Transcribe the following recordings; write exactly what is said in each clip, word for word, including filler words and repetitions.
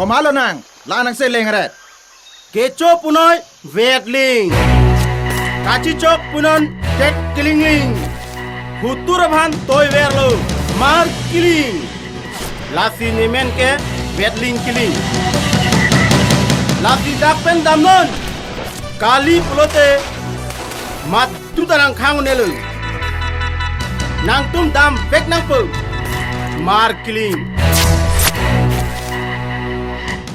Komatlo nang, la nangsi lengret. Kecho punoi Wetling. Kachichok punon det kelingling. Hutur aphan toiverlo Markiling. Lasi nemen ke Wetling Kiling. Lasi dak pen damnon. Kali pulote mat tu tarang khang unelo. Nangtum damvek nangpo. Markiling.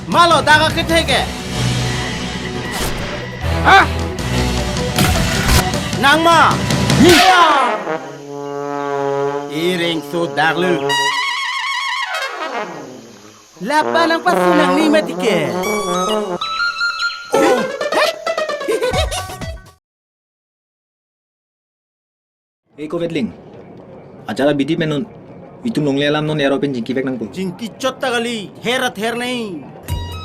Malo dak akethe ke. Ha? Nangma. Ireng so daklo. Lapa nangpasu nangli mati ke. Eko Wetling. Ajara bidi menun. Itum longle alam non ero pen jingkivek nangpo. Jingkichot ta kali, herat her nei.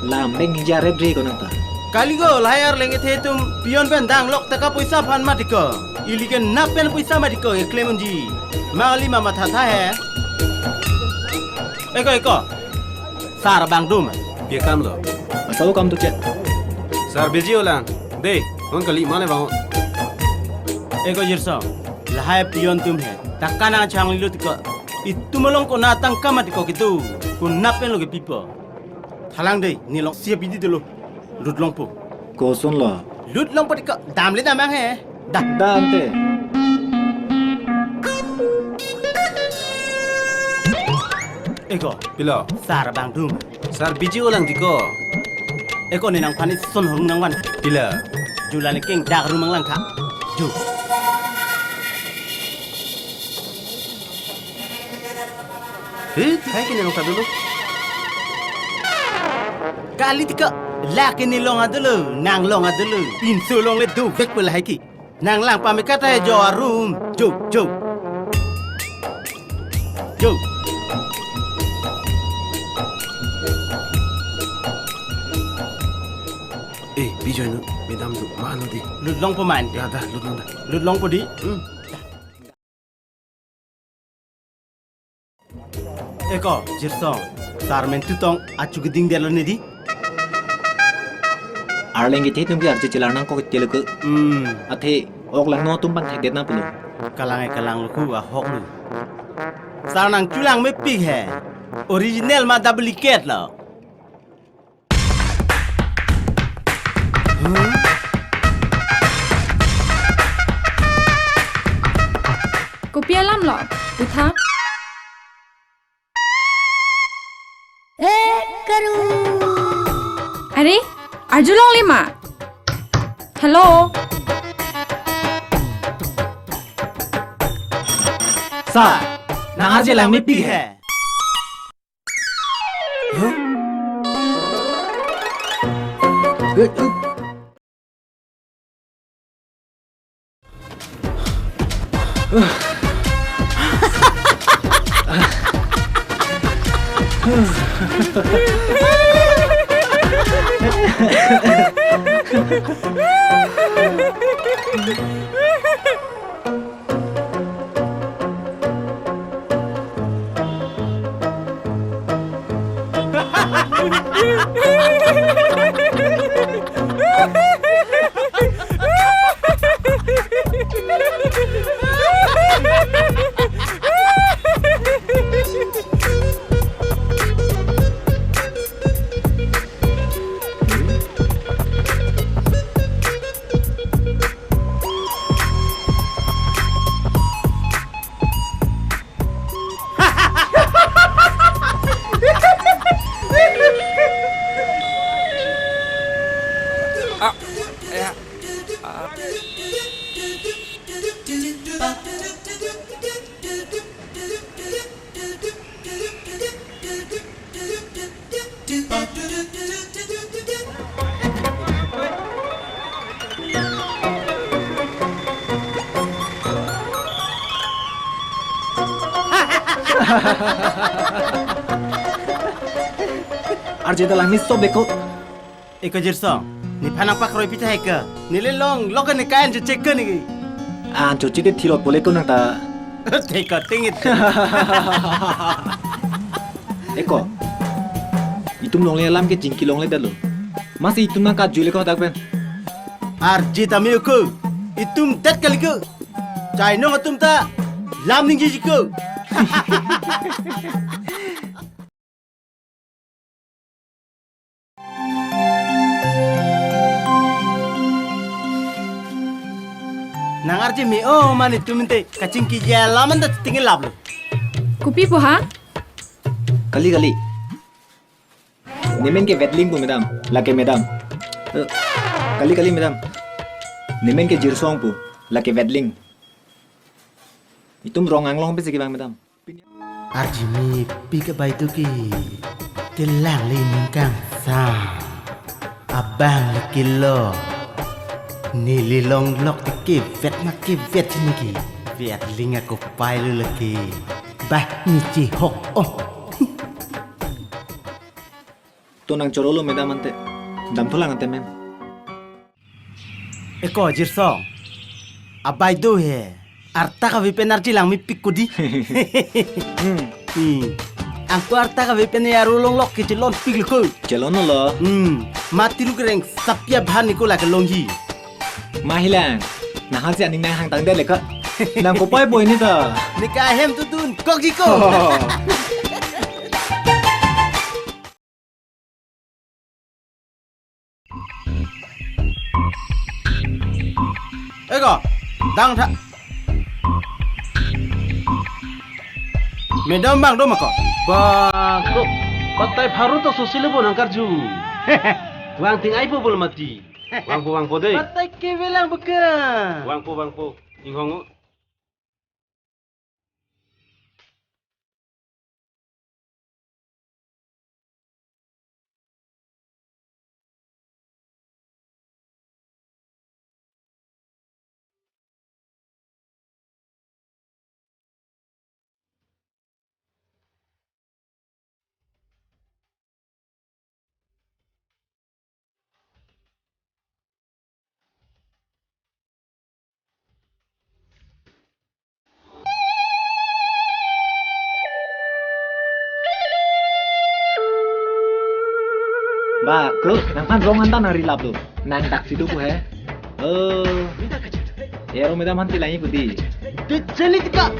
Lam beng hija red re ko nangta. Kali ko lahai arleng ethe atum pion pen danglok taka poisa aphan mati ko. Ili ke nap pen poisa mati ko eklem unji. Mali mama thatha he. Eko eko. Sar bang dum. Dia kam lo. Asal kam tu chet. Sar beji olang. Dei, non kali mane bang. Eko Jirsong. Lahai pion atum he. Taka nangchanglilo tiko. Itum along kona tangka mati ko kitu. Kona pen lo kepipo. Thalang dei, ne long siap idi dolo. Lut longpo. Koson lo. Lut longpo tiko. Damle damang he. Dah. Dam te. Eko. Pilo. Sar bang dum. Sar beji olang tiko. Eko ne nangphan ison hurung nangvan. Pilo. Ju la ne keng dak rumang lang kha. Ju. Hei, hai ke ne long ta dolo. Kali tiko, la ke ne long adolo, nang long adolo. Pinso longle dovek pula hai ke. Nang lang pame kata he jo arum. Jo, jo. Jo. Eh, Bijoy nu, madam tu, ma nu di. Lut longpo man. Ya dah, lut long dah. Lut longpo di. Hmm. Eko, Jirsong, sar men tutong achu keding delo ne di. Arleng kethe atum ke arje chelar nangkok telo ke. Hmm. Athe, ok lang no atum pangthek det nang pulo. Kalang e kalang lo ku ahok lo. Sar nangchulang mepik he. Original ma duplicate lo. Kopi alam lo, Butha? Eh, Karu. Are, arjulongle ma? Hello? Sir, nang arje lang mepik he. Ah, ya. Ah. Arje dalang ni stop deko. Eko Jirsong, nephan nangpakroi pitha eka. Neli longlok ke ne kain je check ke niki. An chochi te thilot pole ko nang ta. Theka tingit. Eko. Itum longle alam ke chingki longledetlo. Masi itum nangkajule ko dak pen. Arje tame eko. Itum det kali ko. Chainong atum ta lam ningjeji ko. Nang arje me-o mane itum inte kachingki alam anta tingil laplo. Kopi po ha? Kali, kali. Nemen ke Wetling pu, madam. Lake madam. Eh, kali, kali, madam. Nemen ke Jirsong pu. Lake Wetling. Itum Rong Anglong pensi kevang, madam. Arje mepi ke baideu ke. Kelang le ningkang sa. Abang le kelo. Neli longlok te kevet ma kevet niki. Wetling ako pai lo lake. Bah, ni chihok. Oh. To nangchorolo madam ante. Damthulang ante mem. Eko Jirsong. Abaideu he. Arta kave pen arje lang mepik ko di. Hmm. Hmm. Angko arta kave pen aro longlok ke chelonpiklo ko. Chelonlo. Hmm. Mati lu kereng sapia bhan niko lake longji. Mahilang. Nahang si aning nanghang tangdet leka. Nang kopai boy ni ta. Neka hem tu tun kokji ko. Eko, dang tha. Madam bang do ma ko? Bang ko. Kotai pharu to sosile bo nangkarju. Wang ting ai po bol mati. Wangpo, wangpo dei. Kotai kevelang beka. Wangpo, wangpo. Inghong. Ba, klo, nangphan rong anta nangrilaplo. Nang daksi do pu he. Oh. Ero madam han ti lain pu di. Di jeli tika.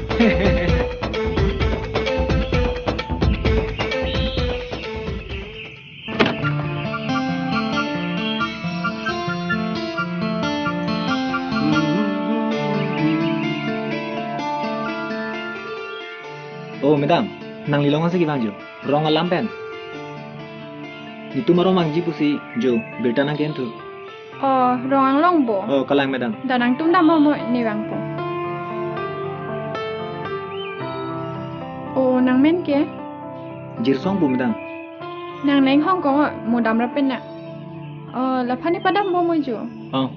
Oh, madam, nangli long ase kevang jo. Rong alam pen. Netum arong vangji pusi jo, birta nangkenthu. Oh, Rong Anglong bo. Oh, kalang madam. Da nangtum dam mo ne vangpo. Oh, nangmen ke? Jirsong pu madam. Nang neng Hong Kong mo damrap pen na. Oh, laphan ne padam bo mo jo. Oh.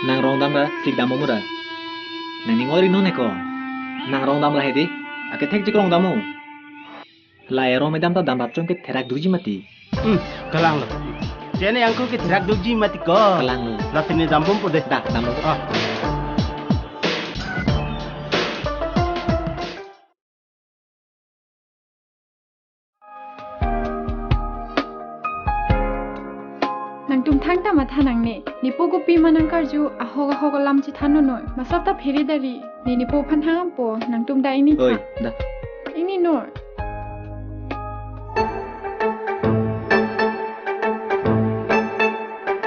Nang rong damra, sik dam mo mura. Ning ori non eko. Nang rong dam lahai di. Akethek chik rong dam o. La erong medam ta dam bap chom ke therak duji mati. Hmm, kalang lo. Chene angko ke therak duji mati ko. Kalang lo. La sini dam bom po de. Dah, dam bom. Ah. Nangtum thangta matha nangne, nepo kopi ma nangkarju, ahok ahok alam chethan nonoi, masap ta phere dari, ne nepo aphan hangpo, nangtum dak ingni Oi, tha. Dah. Ingni noi.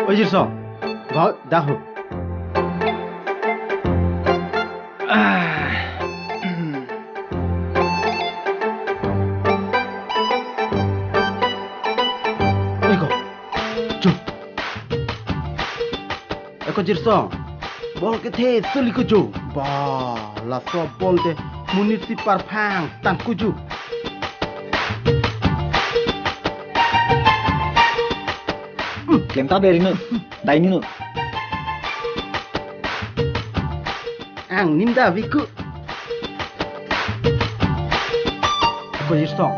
Oi, Jirsong, bau, dah ho. Ah. Eko. Chu. Eko Jirsong. Bol kethe suli ko jo. Ba, laso bol te monit si parphang tang ko jo. Klem ta beri no. Dai ni no. Ang nim da viku. Ko Jirsong.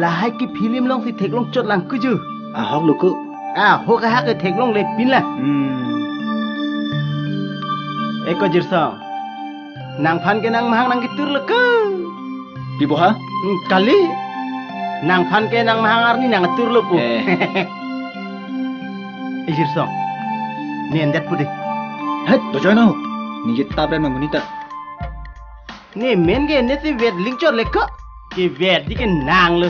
Lahai ke film along si theklong chot lang kuju. Ahok lo ko. Ahok ahak ke theklongle pin la. Hmm. Eko Jirsong. Nangphan ke nangmahang nangketur lo ko. Pi bo ha? Hmm, kali. Nangphan ke nangmahang arni nangtur lo po. Eh. Eh, Jirsong. Ne endet po de. Het, dojoy no. Nije ta brand monit ta. Ne men ke ne si vet lingchor le ko. Ke vet di ke nang lo.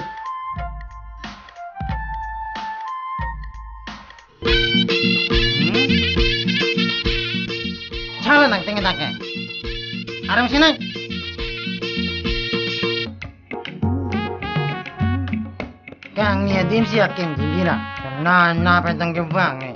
Chala nang tengke tangke. Aram sinang. Kang ni adim si akim jimbira. Na na petang ke bang ni.